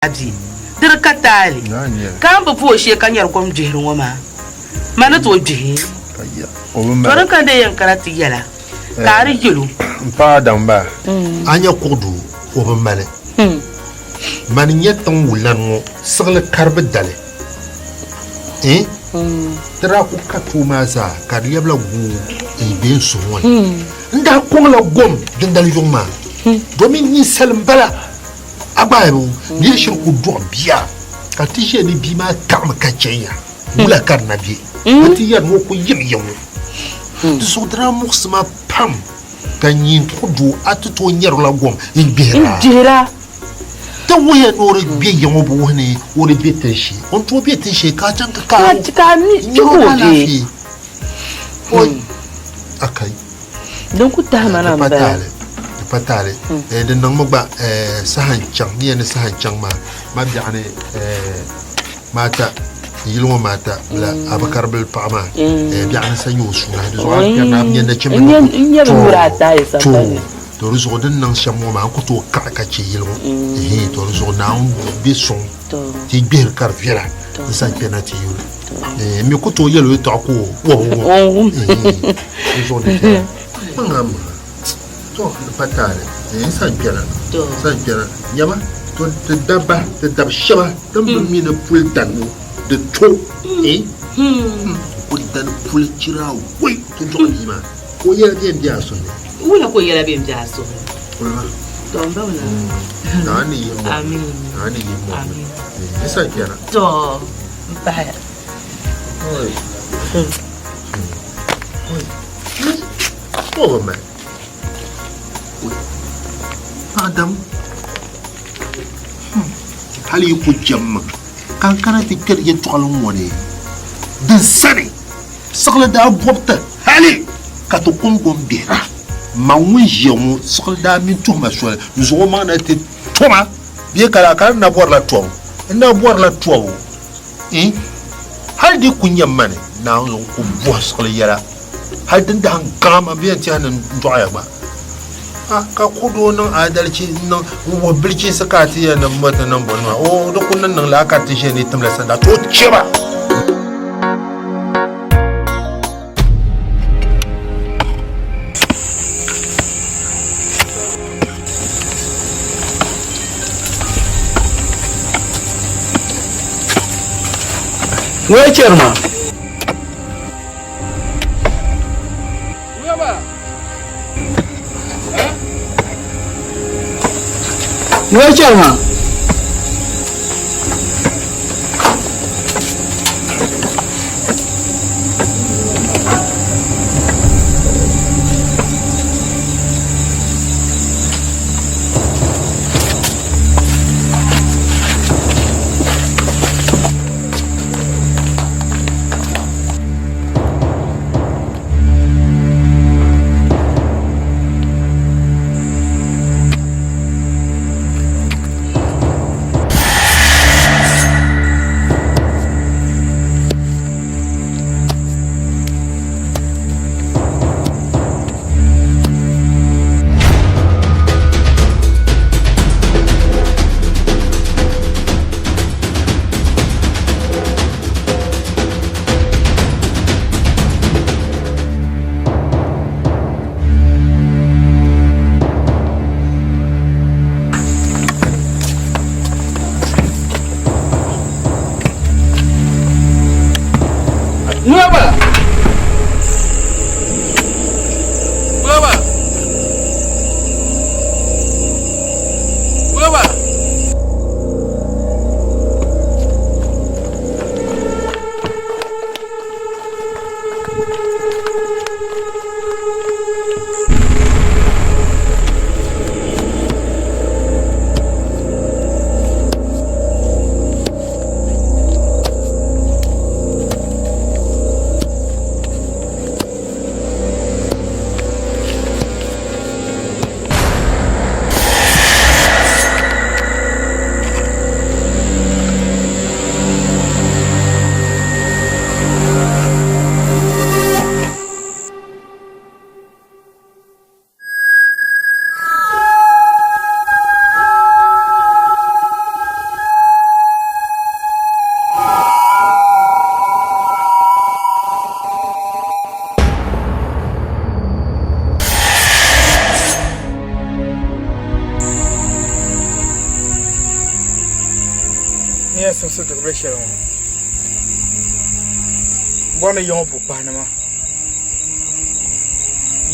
A bia, di di ka taali, ka a ni bi bo o shee ka nyari kom gbihiri ŋɔ maa, man ni tooi gbihi. To din ka n dee yɛn kana ti yɛl a, ka a di yɛl o. M paɣa Adam ba, a nya kuɣuduu o bi mali. Mani n-nyɛ tiŋ wulani ŋɔ siɣili karibu dali. Ti daa ku ka too maa zaa ka di lɛbila guu n-be n suhu ŋɔ ni. N daa kɔŋla gom dindali yuŋ maa domin ninsal m-bala. A gba yɛli o, Ni yi shiri ku dɔɣi bia, ka ti ʒiya ni bia maa taɣimi ka chɛ ya, wula ka di na be? Ka ti yɛri ni o ku yim ya ŋɔ. Di zuɣu di daa muɣisi ma pam, ka nyin ku doo a ti tooi nyɛrila gom n-gbihir a. Ti wuhiya ni o di be ya ŋɔ bi wuhi ni o di be tin shee. O ni tooi be tin shee ka a chaŋ ti kaai o n-nyɛr o alaafee. Oi! A kai! Din ku tahi ma na m-bala. Di pa taali. Di niŋmi gba saha n-chaŋ, ni yɛn ni saha n-chaŋ maa, ma biɛɣuni maata, yili ŋɔ maata bila Abukaribili paɣa maa biɛɣuni sa nyɛ o suuna, di zuɣu a ni kpɛri na a bi nya nachimba ni ku to, to di zuɣu di ni niŋ shɛm ŋɔ maa n ku tooi kaɣi ka chɛ yili ŋɔ, to di zuɣu Naawuni be suŋ ti gbihiri ka di viɛla n sa kpɛrina ti yuli. N mi ku tooi yɛl o yɛtɔɣa ka o wum. Di zuɣu di viɛla. Kpaŋ a maŋa. To, di pa taali. N sa kpɛna. N sa kpɛna. Nyama, to ti dabba, ti dab shɛba din bi mi ni puli danibu di to. N ku dani puli chira wei ti dɔɣi bia maa. Ka o yɛla bɛn be a suhu ni. Wula ka o yɛla bɛn be a suhu ni? Kulima. To, m ba wula. Naa ni yi mɔɣu. Amin. Naa ni yi mɔɣu. Amin. N sa kpɛna. To. M pahiya. Paɣa dam hali yi ku jɛm ma ka n kana ti kpɛri yɛtɔɣili ŋɔ ni din sani siɣili daa bɔbi ti hali ka ti kuŋgom bihira. Ma ŋun ʒiya ŋɔ siɣili daa mini tuhima soli n-zaŋ o maŋ na ti toma bee ka laa ka n na bɔrila tɔbu n na bɔrila tɔbu eh hali di ku nyɛ mani Naawuni n ku bɔhi siɣili yɛla hali din dahin gaŋa man bɛ yɛn tɛhi ni n dɔɣiya gba ah ka ku doo niŋ adalichi n niŋ n wuhi bilichiinsi ka a ti yɛn ni mo ti niŋ bɔ nima o di ku ni niŋ laa ka ti ʒiya ni timla sanda to chɛ ba. Ŋɔ chɛri ma. Ŋɔ chɛri ma. Ni yɛn simsi duɣubili shɛli ŋɔ, m bɔri ni ya ŋɔ bukpahinima,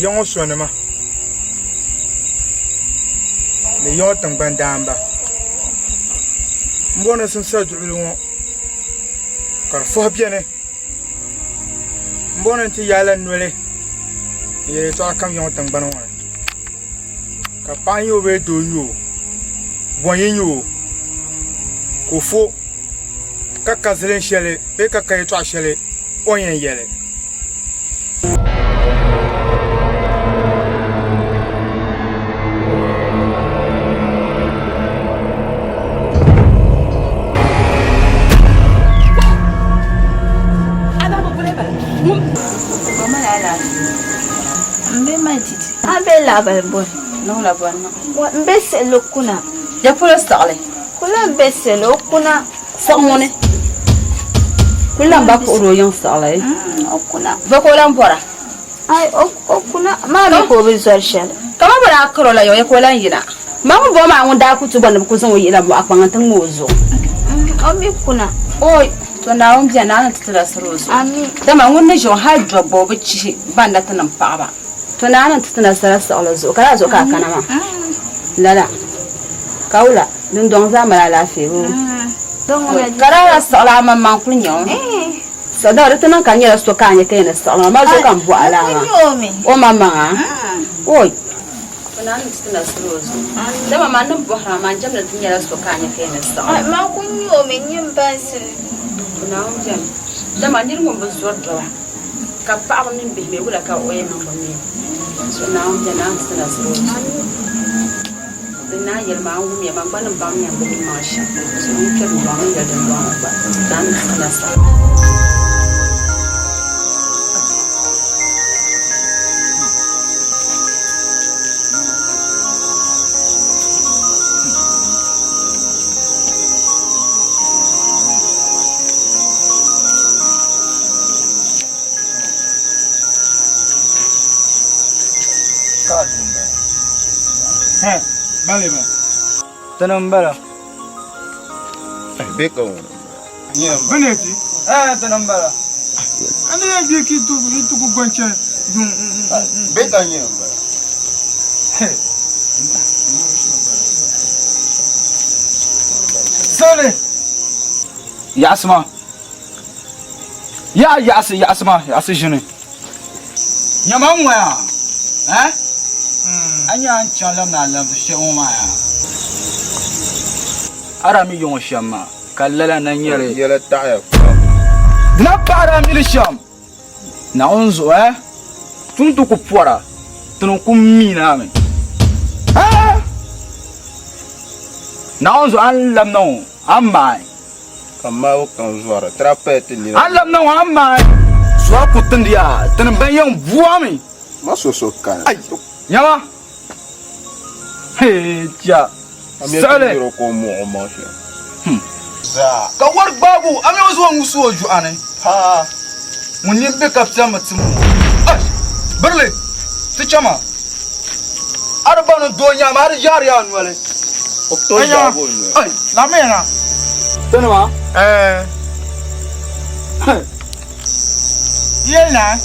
ya ŋɔ sonima ni ya ŋɔ tiŋgbani daamba. M bɔri ni simsira duɣubili ŋɔ ka di fɔhi beni. M bɔri ni n ti yaai la noli n-yɛli yɛtɔɣa kam ya ŋɔ tiŋgbani ŋɔ ni. Ka paɣa n-nyɛ o bee doo n-nyɛ o, bɔnyi n-nyɛ o, ka o fo ka ka zilin shɛli bee ka ka yɛtɔɣ shɛli o ni yɛn yɛli. M be Majid. A be lahabali bɔni? Niŋla bɔni niŋ. M be siɣili kuna. Ya polo siɣili? Ku lan be siɣili o kuna. Siɣi ŋuni? Ku lan ba puhiri o yiŋ siɣili? O kuna. Bɛ ka o lan bɔra? Ai, o kuna. Maa mi ka o bi zɔri shɛli. Kaman bɛ daa kari o la yɔ, ya ka o lan yina? Ma ŋun bɔŋɔ maa ŋun daa ku ti bɔri ni bɛ ku zaŋ o yihila mɔɣu kpaŋ nti ŋme o zuɣu. O mi kuna. Oi! To Naawuni beni, Naawuni ti ti la siri o zuɣu. Ami. Dama ŋun ni ʒi o hal dɔbba o bi chihi ban na ti niŋ paɣiba. To Naa niŋ ti ti nasara siɣili zuɣu, ka lala zuɣu ka a kana maa. Lala, ka wula, dindɔŋ zaa mali alaafee boo? Ka lala siɣili a maŋmaŋ kuli nya o. Siɣi di ti niŋ ka di nyɛla so ka a nya ka yɛn ni siɣili maa, maa zuɣu ka m bɔh a laa maa. O maŋmaŋa? Oi! To Naa niŋ ti ti nasara o zuɣu, dama man ni bɔhiri a maa, n jɛmdi ni ti nyɛla so ka a nya ka yɛn ni siɣili. To Naawuni beni, dama nir ŋun bi zɔri dɔba. Ka paɣaba mini bihi mi, wula ka o yɛn niŋ bɛ mi? So Naawuni bia, Naawuni ti ti nasara o zuɣu. Din naan yɛli maa, n wumya, man gba ni baŋ ni yɛn gbubi m maŋa shɛm. So ŋun kpɛri dundɔŋ ni yɛli dundɔŋ ni gba, Naawuni ti ti nasara. Tini m-bala. Bɛ ka ŋuni m-bala. Tini m-bala. A ni yɛn gbi ka yi ti ku gɔn chani yuŋ. Bɛ ka nyɛ m-bala. Sani. Yaɣisi ma. Yaha yaɣisi yaɣisi ma yaɣisi ʒini. Nyama n ŋɔya eh? A nya a ni chaŋ labina a labisi shɛli ŋɔ maa yaa? A daa mi ya ŋɔ shɛm maa ka lala na nyɛ li. Yɛla taɣiya pam. Di na paɣiri a mi li shɛm. Naawuni zuɣu eh? Tum ti ku pɔra, ti ni ku mi na mi eh? Naawuni zuɣu a ni labina ŋɔ a maai. Ka maabu kam zɔri tira paya ti nina. A labina ŋɔ a maai zɔri ku tindi ya tini ban yɛn buami. Ma so so kani. Ai nyama hee tia siɣili. Ka o muɣi o maŋ shɛm. Zaa. Ka wari gbaagu a mi o zaŋ ŋusi o juɣa ni. Ha ŋun nini be ka piɛmmi tim ŋɔ. Ai birili ti chama a di ba ni doo nyaama a di yaari a noli. O ku tooi yaagi o noli. Ai Lamiya na. Tinima. Ɛɛ. Yɛli naa.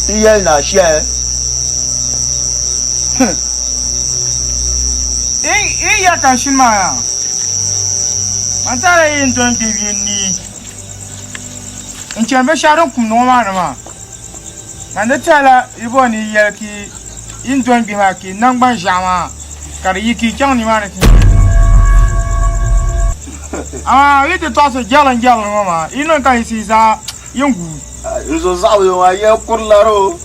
Ti yɛli naa shɛli. Yi ya ka n shini maa yaa. Man tara yi n dɔn gbibi yi nii. N chani binshɛɣu din kumdi ŋɔ maa ni maa. Man di tɛhila yi bɔri ni yi yɛli ka yi ni dɔn gbihi maa ka yi naŋgban ʒiɛɣu maa ka di yi ka yi chaŋ nimaani ti nya. Amaa yi ti tɔɣisi jɛrilim-jɛrilim ŋɔ maa, yi niŋ ka yiɣisi yi zaa yin guui. N zo zaɣ yɔŋ a yɛli kuri lari o.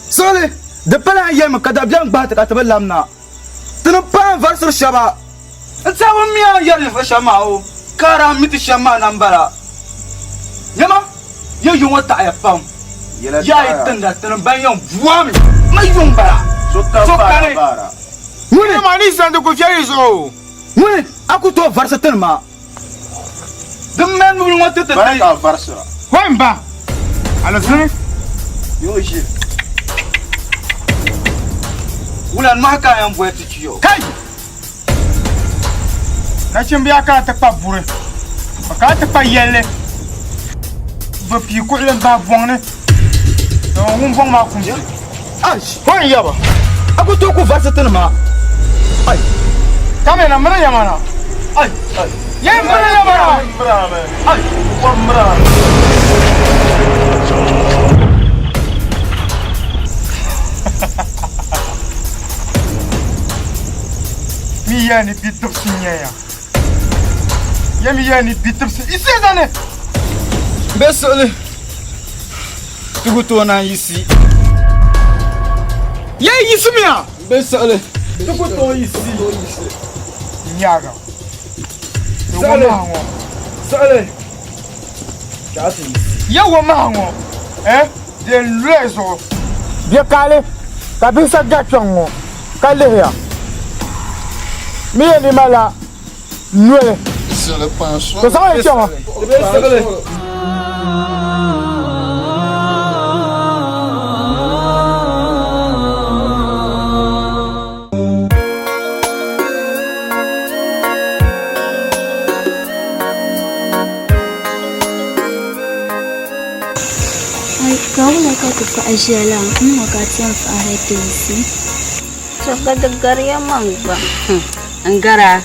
Siɣili, di pala a yɛlimi ka dabiɛm gbahi ti ka ti bi lamna. Ti ni paai n-varisiri shɛba n-tɛhi bɛ mi a ni yɛri ninvuɣ shɛba maa o ka a daa mi ti shɛm maa na m-bala. Nyama, ya yuŋ ŋɔ taɣiya pam. Yaa yi tinda ti ni ban yɛn bɔhimi ma yuŋ bala. So kani. Ŋuni? Nyama, ni zandi ku viɛli yi zuɣu o. Ŋuni? A ku tooi varisi ti ni maa. Din mali nubili ŋɔ ti ti Bari ka a varisira. Hoi m ba, alizini. Yuŋ ʒili. Wula nɔhi ka a yɛn boli ti chi o? Kai! Nachimbiya ka a ti kpa buri. Bɛ kana ti kpa yɛlli bɛ pii kuɣili m-bahi bɔŋ ni, dama ŋun bɔŋ maa kumsi. Ai, hon yaba, a ku tooi ku varisi ti ni maa. Ai. Kamina, miri ya ma na. Ai, ai. Ye miri ya ma na. Ai, wa miri a. Mi ya ni bidibisi n-nyɛ ya. Ya mi ya ni bidibisi Isia zani. Bɛ suɣili ti ku tooi naan yiɣisi. Ya yiɣisimiya. Bɛ suɣili ti ku tooi yiɣisi. Nyaaga. Di wa maha ŋɔ. Suɣili ka a ti yiɣisi. Ya wa maha ŋɔ, eh, di yɛn lɔya zuɣu. Biɛkaali ka bihi sa gari kpiɔŋ ŋɔ ka lihiya mi yɛn ni malila noli. To zaŋ ya kpɛŋɔ. Ai, ka wula ka ti paɣa ʒiya la n-ŋɔ ka ti yɛn fahi hali ti yiɣisi? To ka di gariya man gba. N gari a,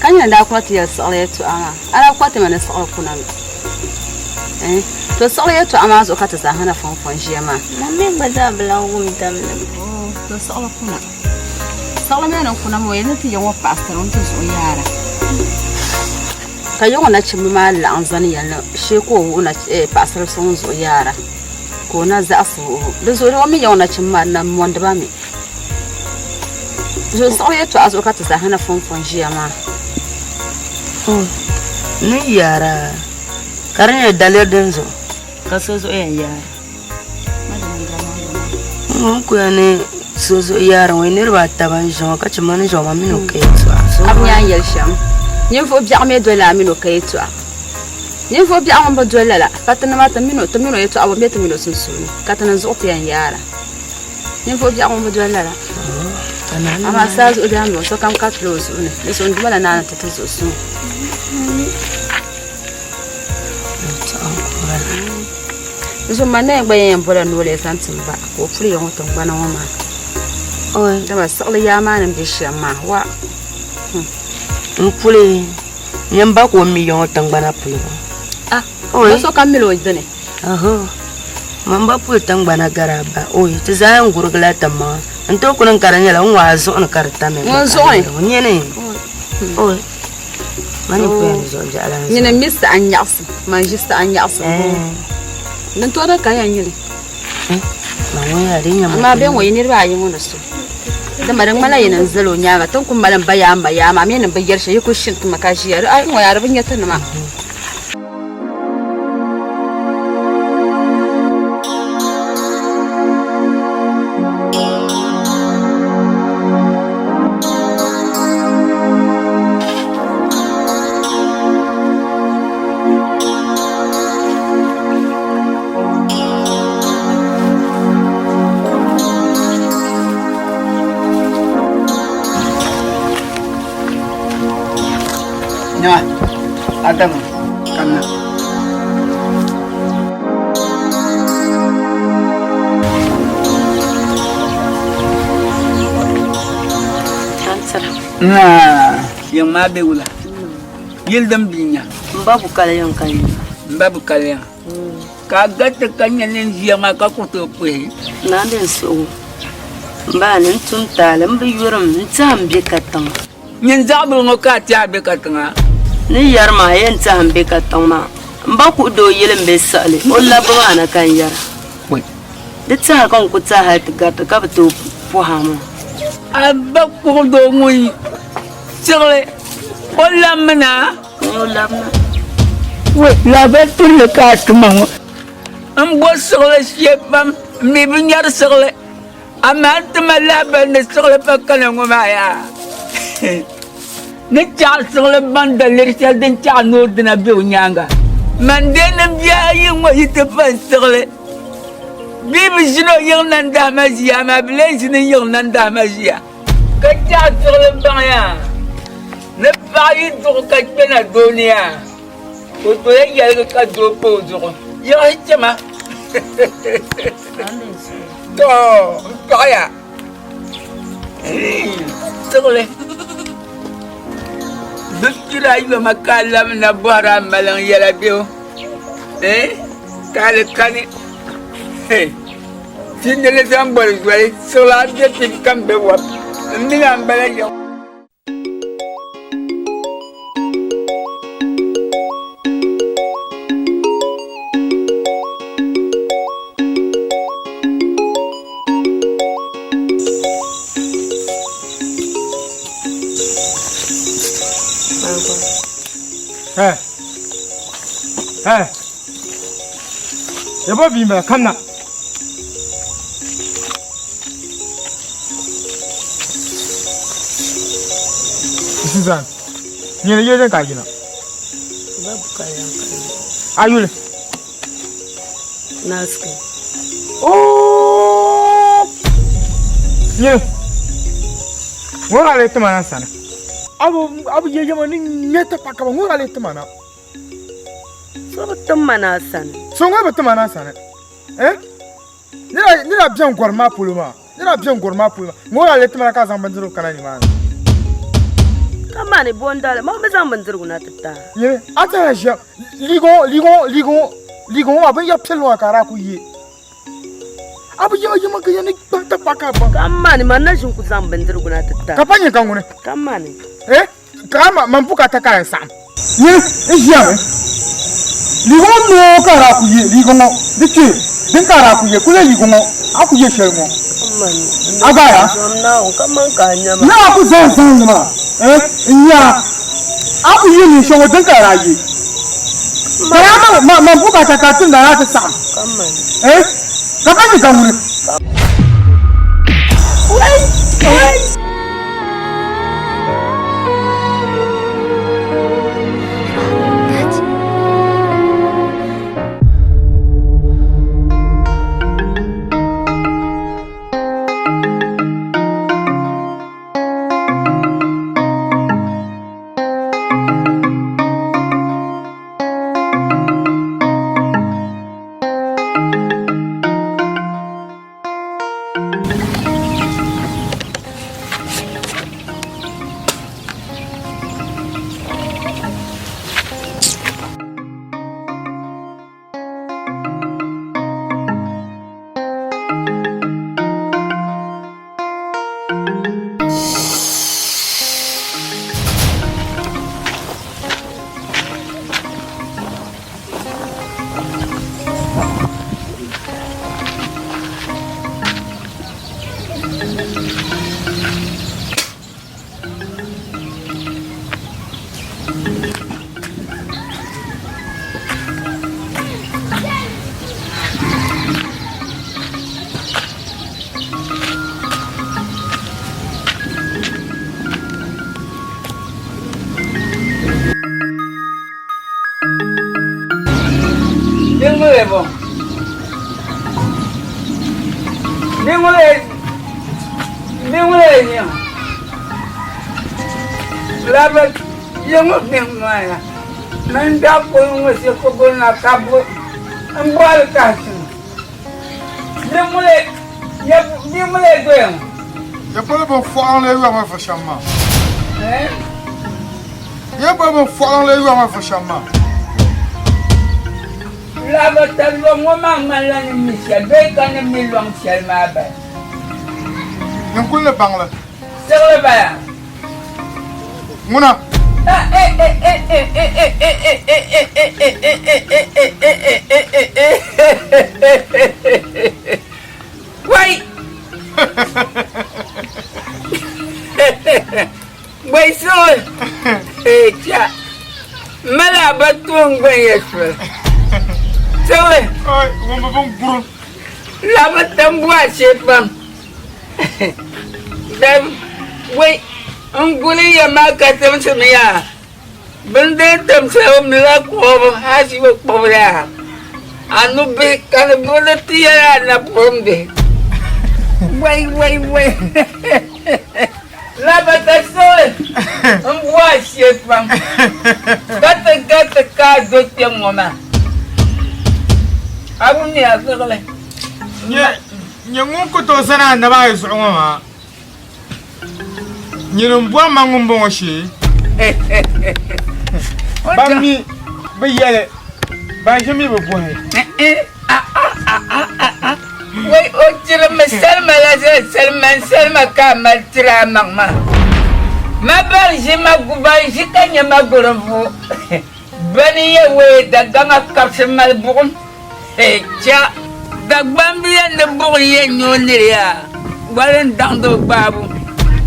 ka nyini daa kuli ti yɛli siɣili yɛltɔɣa maa, a daa kuli ti ma ni siɣili kuna mi. Eh, to siɣili yɛltɔɣa maa zuɣu ka ti zaa na fɔnfɔn ʒiya maa. Man mi gba zaa bi lan wum damli. Oh, to siɣili kuna. Siɣili mi ni kuna maa, o yɛn ni ti ya ŋɔ paɣisiri o ni ti zuɣu yaara. Ka ya ŋɔ nachimba maa laɣim zani yɛli ni shee ka o wuhi eh, paɣisaribisi ŋun zuɣu yaara, ka o na zaɣisi wuhibu. Di zuɣu o mi ya ŋɔ nachimba maa di na mɔndi ba mi. Zuɣu siɣili yɛltɔɣa zuɣu ka ti zaa na fɔnfɔn ʒiya maa. N ni yaara ka di nyɛ daliri din zuɣu ka so zuɣu yɛn yaara. N ku yɛn ni so zuɣu yaari ŋɔ niriba ata ban ʒi ŋɔ ka chɛ ma ni ʒi ŋɔ maa mini o ka yɛltɔɣa. A bi nya n yɛli shɛm? Ninvuɣ biɛɣu mi dolila a mini o ka yɛltɔɣa. Ninvuɣ biɛɣu ŋun bi doli lala, ka tinima ti mini o ti mini o yɛltɔɣa bɔ m-be ti mini o sunsuuni, ka ti ni zuɣu ti yɛn yaara. Ninvuɣ biɛɣu ŋun bi doli lala. Amaa saa zuɣu daa m-bɔŋɔ, sokam karitila o zuɣu ni, di zuɣu n Duuma la naani ti ti zuɣu suŋ. Di zuɣu man na gba yɛn bola noli zaŋ ti m ba ka o puli ya ŋɔ tiŋgbana ŋɔ maa. Dama siɣili yaa maa ni be shɛm maa wa. N puli nyɛ m ba ka o mi ya ŋɔ tiŋgbana pulibu. Ah, ba sokam mili o dini. Aho, man ba puli tiŋgbana gari a ba. Oi, ti zaa yɛn gurigila ti maŋa. N tooi kuli n ka di nyɛla n ŋɔ a zuɣu ni ka di tamya. Ŋun zuɣu ni? Nyini. Oi. Nyini n mi saha nyaɣisim, man ʒi saha nyaɣisim din tooi di ka ya nyini. Amaa bɛ ŋɔ yi niriba ayi ŋɔ ni so dama di ŋmanila yi ni zali o nyaaŋa ti ni ku mali m ba yaa m ma yaa maa mi ni bi yɛli shɛli yi ku shini ti ma ka ʒiya di ayi ŋɔ yaa di bi nya tinima. Nyaŋa, Adamu, kanna. Yiŋ maa be wula? Yili din bi nya. M ba Bukali yiŋ ka yi. M ba Bukali yiŋ. Ka a gariti ka nya ni n ʒiya maa ka ku tooi puhi. Naa di n suhu. M ba ni n tum taali m bi yurim n tɛha m be katiŋa. Nyin zaɣ bili ŋɔ ka a tɛha be katiŋa? Ni yɛri ma a yɛn tɛha m be katiŋ maa. M ba kuhi doo yili m be siɣili o labbu maa ni ka n yɛra. Di tɛha ka n ku tɛha hali ti gariti ka bi tooi puhi a maa. A ba kuhi doo ŋun siɣili o labimi na? N o labina. Wei, lahabali pirili ka a ti ma ŋɔ. M bo siɣili shee pam, m mi bi nyari siɣili, amaa n ti ma lahabali ni siɣili pa kana ŋɔ maa yaa. Ni chaɣ siɣili baŋ daliri shɛli din chaɣ ni o dina be o nyaaŋa. Man dee ni bihi ayi ŋɔ yi ti pa n-siɣili bee bɛ ʒini o yiŋ nandahima ʒiya, amaa bɛ lee ʒini n yiŋ nandahima ʒiya. Ka chaɣ siɣili baŋya ni paɣa yi duɣi ka kpɛna doo ni yaa. O doya yɛligi ka doo pa o zuɣu. Yiɣisi chɛma. Tɔ! M paɣiya. Siɣili. Bɛ piri a yoma ka a labina bɔhiri a maliŋ yɛla bɛ o. Taali kani. Ti ni li zaŋ boli zoli siɣili a be kpibu kam be wɔb. M mini a m-bala ya. Hey. Hey. Ya bo bia m-bala kamina. Sizan. Nyini yili din ka yina. A yuli. Naasiki. Oh! Nyini. Ŋɔ ka lee tima na sani. A bi ye yɛma ni ŋmɛ ti pa kaba ŋɔ ka lee tima na. So bi tim ma na sani. So ŋɔ bi tima na sani. Eh? Nira bɛn gɔri maa polo maa, nira bɛn gɔri maa polo maa, ŋɔ daa lee ti ma na ka a zaŋ bindirigu kana nimaani. Ka mani bo n-dali, man bi zaŋ bindirigu na ti ti a. Nyini, a ti lahi ʒiya, liiga ŋɔ, liiga ŋɔ, liiga ŋɔ, liiga ŋɔ maa binyɛr piɛlli ŋɔ ka a daa kuli ye. A bi yɛma yɛma ka yɛn ni gbahi ti kpa ka a baŋ. Ka mani, man na ʒi n-ku zaŋ bindirigu na ti ti a. Ka pa nyini ka ŋuni? Ka mani. Eh? Ka ma man bukata ka n saɣim. Yi n ʒiɛmi liiga ŋɔ noo ka a daa ku ye liiga ŋɔ di kpe din ka a daa ku ye kuli liiga ŋɔ a ku ye shɛli ŋɔ a gbaaya ni a ku zaŋ zaŋ li maa eh n nya a ku ye neen shɛli ŋɔ din ka a daa ye ka yaa ma man bukata ka timdi a daa ti saɣim eh ka pa nyɛ ka ŋuni. Ya polo bin fɔɣiŋ lee yɔmi vi shɛm maa? Ya polo bin fɔɣiŋ lee yɔmi vi shɛm maa? Lahabata lɔŋ ŋɔ maa ŋmanila ni mi shɛli bee ka ni mi lɔŋ shɛli maa bala. Nyin kuli ni baŋ li. Siɣili bala. Ŋuna. Wai! Wai siɣili! Ee cha! Mali a ba toon gbani ya soli. Siɣili! Oi, ŋun bi bin gurum. Labi tambu a shee pam. Dam, wai, n guli ya maa ka timsim ya. Bindiri timsibu mila kpuɣibu hali bi kpuɣi ya. A nubihi ka di buri ti yɛla a napuɣim bihi. Wai, wai, wai. Labata siɣili m-bu a shee pam ka ti gari. ti ka a do kpe ŋ-ŋɔ maa, a bi mi a siɣili. Nyɛ ŋun ku tooi zani a naba ayi zuɣu ŋɔ maa. Nyini m-bɔri ma ŋumbɔŋɔ shee. Ban mi bi yɛli, ban ʒi mi bi bɔhi. Wai o tirimi salima la zali salima n salima ka a mali tiri a maŋ maa. Ma ban ʒi ma gu ban ʒi ka nyɛ ma gurinfu bani yɛ wee Dagbaŋa kabisi mali buɣim cha. Dagbambiya ni buɣim yɛn nyɛ o niri yaa wari n daŋdi o gbaabu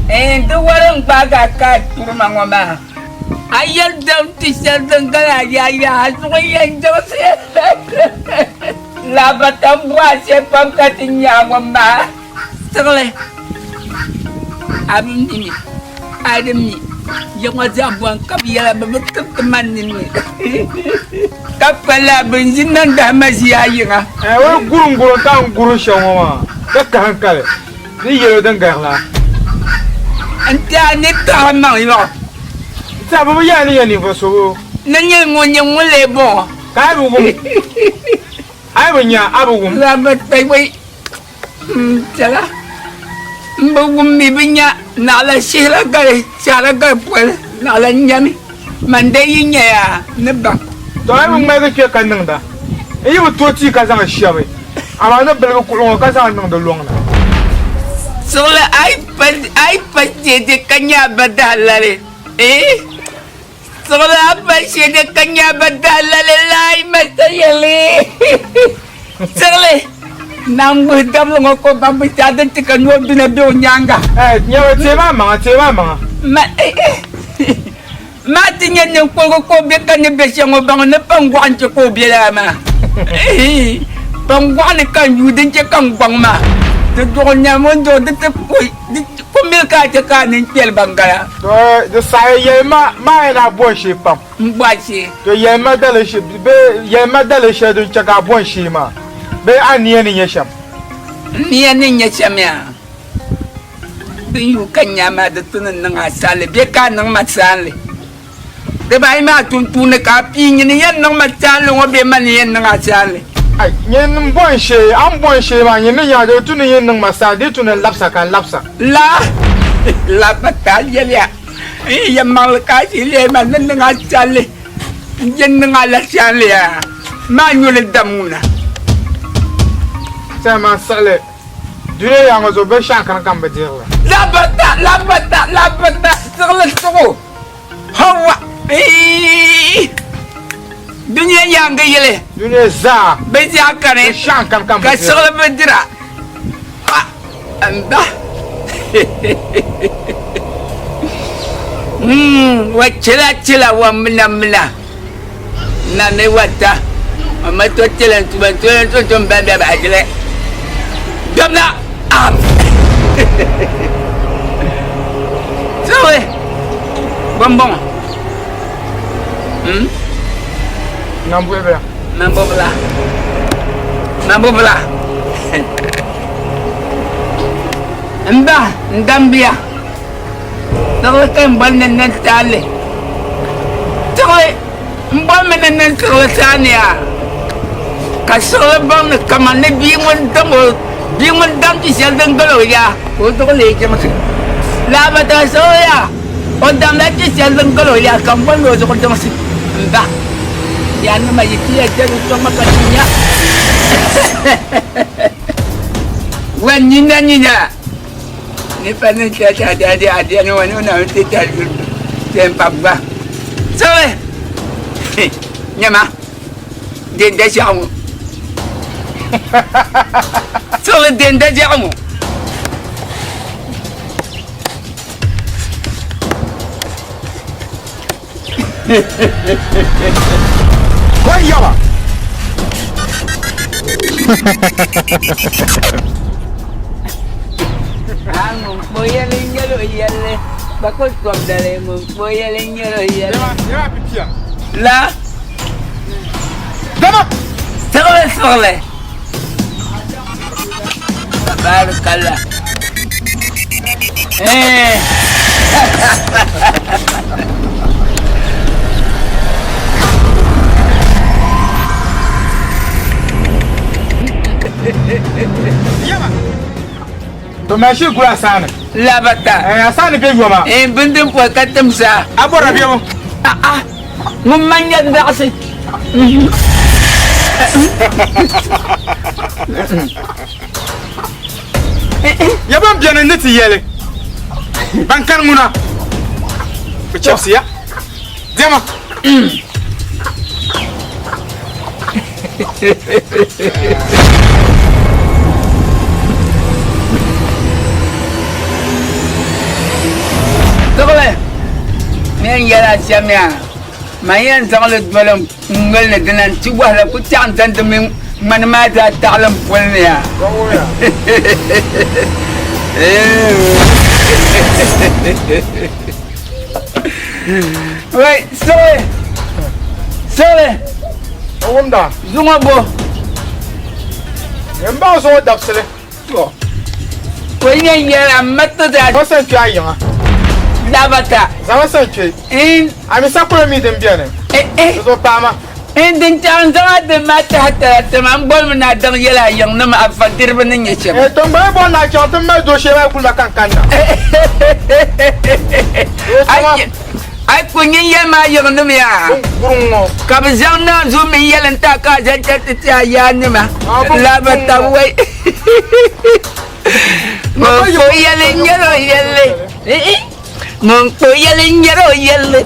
di wari n gbaagi a ka a turi ma ŋɔ maa. A yɛli dam ti shɛli din gari a yaa yaa a zuɣu yɛn jiɣisi Laabata m-bɔ a shee pam ka ti nya a ŋɔ maa siɣili. A bi mi mi, a di mi ya ŋɔ zaa bɔŋ ka bɛ yɛla bɛ bi tiriti ma ninni ka pa laa bɛ ni ʒi nandahima ʒiya a yiŋa. O guringurin ka n guri shɛli ŋɔ maa ka kahim kali. Ni yɛlo din gari la. N ti a ni taɣi maŋ yɔɣu. N ti a bɛ bi yɛli ni yɛ ninvuɣ so boo. Ni nyɛ ŋun nyɛ ŋun lee bɔŋɔ. Ka a bi wum. A yi bi nya, a bi wum. La bi kpe wei. M piɛla, m bi wum mi bi nya naɣila shihira gari shɛhira gari poli naɣila nyami. Man dee yi nya ya ni baŋ. Tɔ a yi bi ŋmaligi kpe ka niŋda, n yi bi tooi tia ka zaŋ shɛbi, amaa ni biligi kuɣu ŋɔ ka zaŋ niŋ di lɔŋ ni. Siɣili a yi pa dɛde ka nya a ba dahalali, eeh! Siɣili a pa shɛde ka nya a ba dahalali laai masa yɛli. Siɣili naŋgbuhi dabili ŋɔ ka o baŋ binshɛɣu din ti ka ni o duna be o nyaaŋa. Eh, nyɛmi teemi a maŋa, teemi a maŋa. Ma, eh, eh. Maa ti nyɛ ninkurigu ka o be ka ni be shɛm ŋɔ baŋ ni pa n-gɔɣi n-chɛ ka o be lala maa. Pa n-gɔɣi ni ka n yuui din chɛ ka n gɔŋ maa. Ti duɣi nyam o ni duɣi di ti ku mili ka a chɛ ka a nini kpɛli ban gala. To di saha yɛlima maa yɛn a bo n-shee pam. M bo a shee. To yɛlima dali bee yɛlima dali shɛli din chɛ ka a bo n-shee maa bee a nia ni nyɛ shɛm. N nia ni nyɛ shɛm yaa. Din yuui ka n nya maa di tu ni n niŋ a saanli bee ka a niŋ ma saanli. Dibaayi maa tuntuuni ka a pii nyini yɛn niŋ ma saanli ŋɔ bee mani yɛn niŋ a saanli. Ai, nyini m-bo n shee, a ni bo n shee maa nyini ni nya di tu ni yɛn niŋ ma saanli, di tu ni n labisa ka n labisa. La, la pa ka a yɛliya, n yi yɛlimaŋli ka a shee leei ma ni niŋ a saanli, n yɛn niŋ a la saanli yaa, maa nyuli dam ŋuna. Saha maa siɣili. Dunia yaŋɔ zuɣu binshɛɣu kani ka m bi dihiri li. Labata, labata, labata, siɣili suɣu, hawa, eii, dunia yaŋgi yili. Dunia zaa. Binshɛɣu kani. Binshɛɣu kani ka m bi Ka dihiri. siɣili bi dira. Ha, m ba. Hmm, wa chila chila wa mina mina. Na ni wata ma to tɛlɛ n tuba n tole n to n ba bɛ baajilɛ dabla am sɔwe bɔnbɔŋɔ hmm Nambɔbila nambɔbila nambɔbila n ba n dambiya Tiɣili ka n boli ni n niŋ taali. Tiɣili m boli mi ni n niŋ tiɣili saani yaa ka siɣili baŋ ni kaman ni bia ŋun dam o bia ŋun dam ti shɛli din gali o yaa ka o zuɣu leei jiŋsi. Laabata siɣili yaa o damla ti shɛli din gali o yaa ka m boli ni o zuɣu jiŋsi m ba yaa nima yi ti yɛn chani sɔŋ ma ka ti nya wa nina nina. Ni pa ni chɛ ka daadi adiani ŋɔ ni o na ti tali kpɛm pa gba. Sɔli! Nyama, din da ʒiɛɣu ŋɔ. Sɔli, din da ʒiɛɣu ŋɔ. Wai yawa! Ŋun kpo yɛli n-nyɛl o yɛlli, ba ku tom dali ŋun kpo yɛli n-nyɛl o yɛlli. La. Dama! Siɣili siɣili. Tabaarikalla. Eh. To ma shi gula asaani. Labata. Eh, asaani be yoma. Eh, bindin pɔi ka timsa. A bɔra bɛbu. Ah ah. Ŋun man nyɛ daɣisi. Ya ban beni ni ti yɛli ban kani ŋuna bɛ chɛbisiya diɛma. Siɣili ni yɛn yɛli a shɛm yaa, man yɛn zaŋ li doli n noli ni dina nti bɔhila ku chaɣ n-zani di mini ŋmani maa zaa taɣili m puli ni yaa. Wei, siɣili! Siɣili! O wumda. Zuŋɔ bo. N baŋ zuŋɔ dabisili. To. O nyɛ yɛla m ma ti daa. O san kpe a yiŋa. Labata. Zama san kpe. In. A mi sakolo mi din beni. Eh eh. Di zuɣu paai ma. In din chaŋ n zaŋ a dini maa tahi tala ti ma m bolimi ni a daŋ yɛli a yiŋnim a fa diriba ni nyɛ shɛm. Eh, to m gba yi bɔri ni a chaŋ ti mali dooshee maa yi kuli ma ka n kanna. A ku nyin yɛli ma a yiŋnim yaa, ka bɛ zaŋ naanzuu mini yɛli n-ti a ka a zaŋ chani ti ti a yaannima labi tab wai. Ŋun kpo yɛli n-nyɛr o yɛlli, ŋun kpo yɛli n-nyɛr o yɛlli,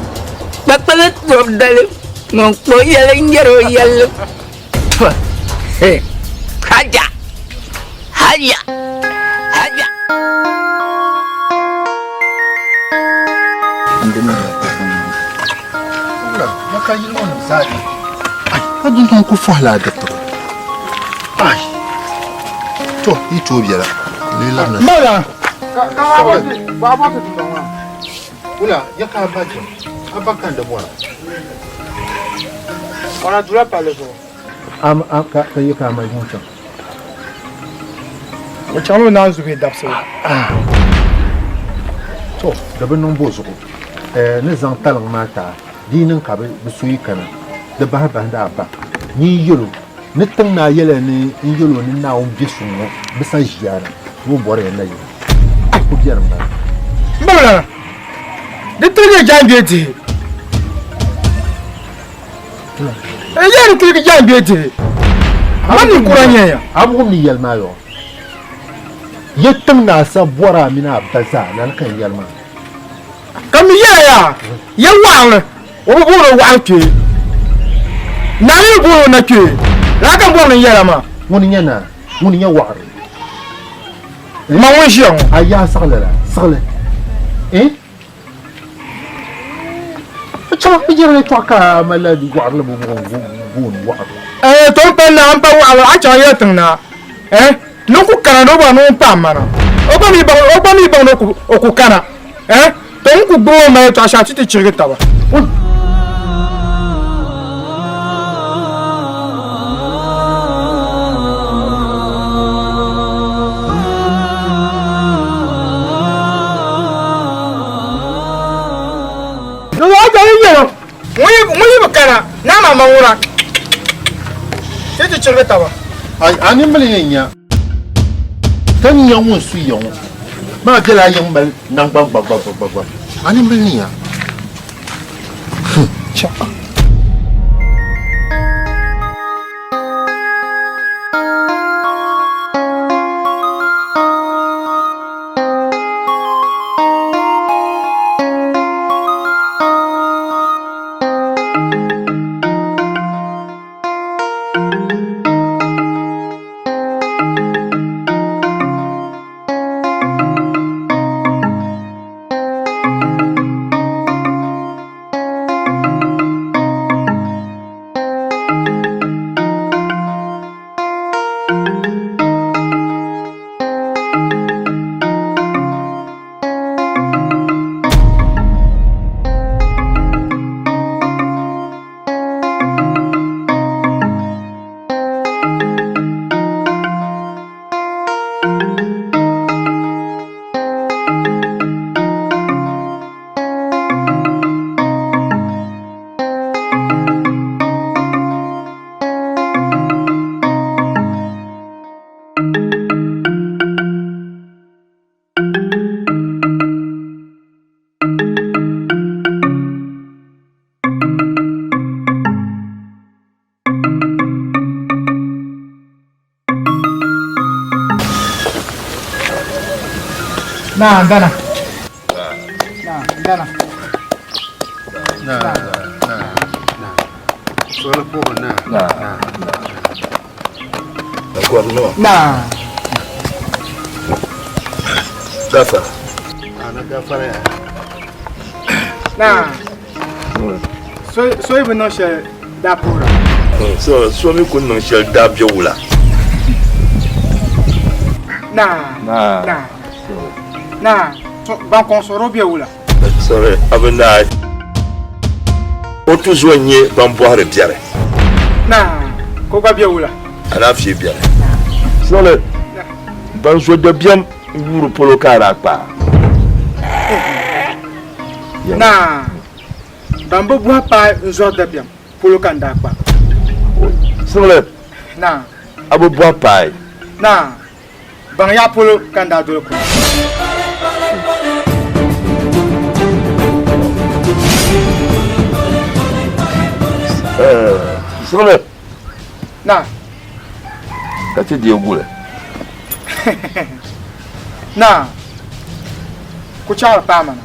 kpakpali tɔbu dali, ŋun kpo yɛli n-nyɛr o yɛlli. Haja! Haja! Haja! Ka dundɔŋ ku fɔhila a diriti Ai! To, yi tooi biɛla, n lee labina. Wula, ya ka a ba jɛm, a ba ka n di bɔra. Ɔna dula palli zuɣu. Am, am, ka, ka yi ka a mali ŋɔ chaŋ. O chaŋla o naanzu bihi dabisili. Ah. To, di bi niŋ bo zuɣu. Eh, ni zaŋ taliŋ maa ti a, di yi niŋ ka bɛ, bɛ so yi kana, di bahi bahindi a ba. Nyin yɛl o, ni tiŋ naa yɛliya ni n yɛl o ni Naawuni be suŋ ŋɔ bi sa ʒiya na, ni o bɔri ya nayili. Ai, ku biɛrim bala. M ba lana, di tiligi jaangbee dihi. N yɛli di tiligi jaangbee dihi. Man ninkura n-nyɛ ya. A bi wum ni yɛli maa yɔ? Yi tiŋ naa sa bɔri a mini a ba zaa, lala ka n yɛli maa. Ka mi yɛla yaa, ya waɣinli, o bi booni o waɣin kpee. Naa mi bi booni o na kpee. Lala ka m bɔri ni n yɛla maa. Ŋuni n-nyɛ naa? Ŋuni n-nyɛ waɣiri? Man ŋun ʒiya ŋɔ. A yaa siɣili la, siɣili. Eh? A chaŋ bɛ yɛrila yɛtɔɣa ka a malila waɣirili bi booni waɣirili. Eh, to m pa naa, m pa waɣirili, a chaŋ yɛli tiŋ naa. Eh, ni n ku kana ni o bɔri ni o paai ma na. O gba mi baŋ, o gba mi baŋ ni o ku kana. Eh, to n ku gbubi o mali yɛtɔɣa shɛŋa ti ti chirigi taba. Ŋun yi bi kana, naa maa ma ŋuna ti ti chirigi taba. A ni mili yɛn nya ka nya ŋun su ya ŋɔ maa bela a yiŋ mali naŋgban gbagbagbagba. A ni mili ni nya. Naa n dana. Naa n dana. Naa naa naa. Soli puhi naa. Naa. Naa. Gafara. Ana gafara ya. Naa. So yi bi niŋ shɛli daa puhira. So so mi ku niŋ shɛli daa bɛ wula. Naa. Naa. Naa. Naa. Ban kɔŋ sɔrɔ bɛ wula. Sorry, a bi naai. O tuzo n-nyɛ ban bɔhiri biɛri. Naa, ka o gba be wula? Alaafee biɛri. Sorry, ban zo dabiɛm n-yuuri polo ka a daa kpaai. Naa, ban bi bɔhi paai n-zɔri dabiɛm polo ka n daa kpa. Sorry, Naa. A bi bɔhi paai. Naa, Baŋ yaɣa polo ka n daa doli kuna. Siɣili. Na. Ka ti deei guli. Na. Ku chaɣiri paai ma na.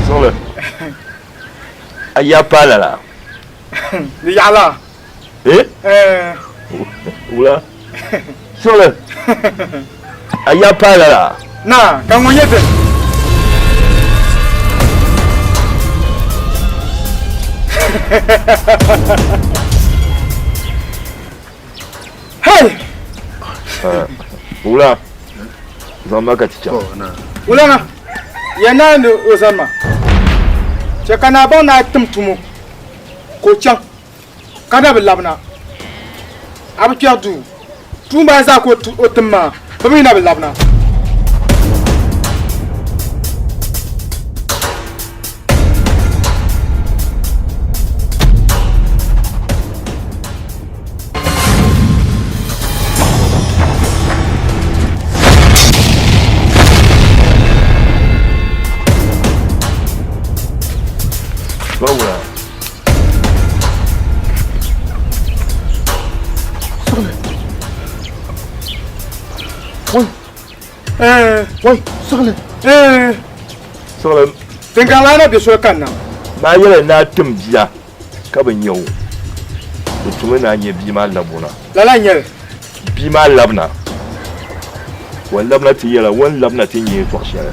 Siɣili a ya paai lala? Di yaɣila. Eh? Eh. Wula? Siɣili a ya paai lala? Naa, ka ŋɔ nyɛ dini? Hey! Wula, zaŋ ma ka ti chaŋ. Wula na, ya naa ni o zani ma. Chɛ ka naa baŋ ni a tim tumo ka o chaŋ. Ka na bi labina, a bi kpɛri duu. Tuumba zaa ka o tim maa, bɛ mi na bi labina. Wai, siɣili. Siɣili. Tingaŋlana na bɛ soli kanna. Maa yɛli ni a tim bia ka bi nya o, di tumi ni a nya bia maa labu na. Lala n-nyɛ li. Bia maa labina. O labina ti yɛla o ni labina ti nya yɛtɔɣ shɛli.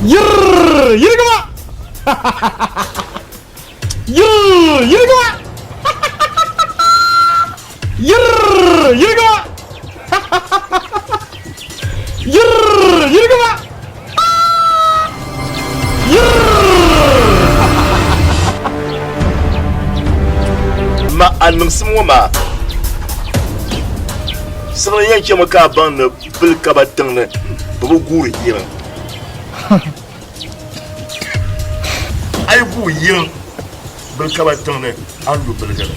Yirr! Yirigima! Yirr! Yirigima! Yirr! Yirigima! Yirr! Yirigima! Ma a niŋsim ŋɔ maa siɣili yɛn chɛmi ka a baŋ ni bili ka ba tiŋ ni bɛ bi guuri yiriŋ. A yi guui yiriŋ bili ka ba tiŋ ni a ni lu biligi ni.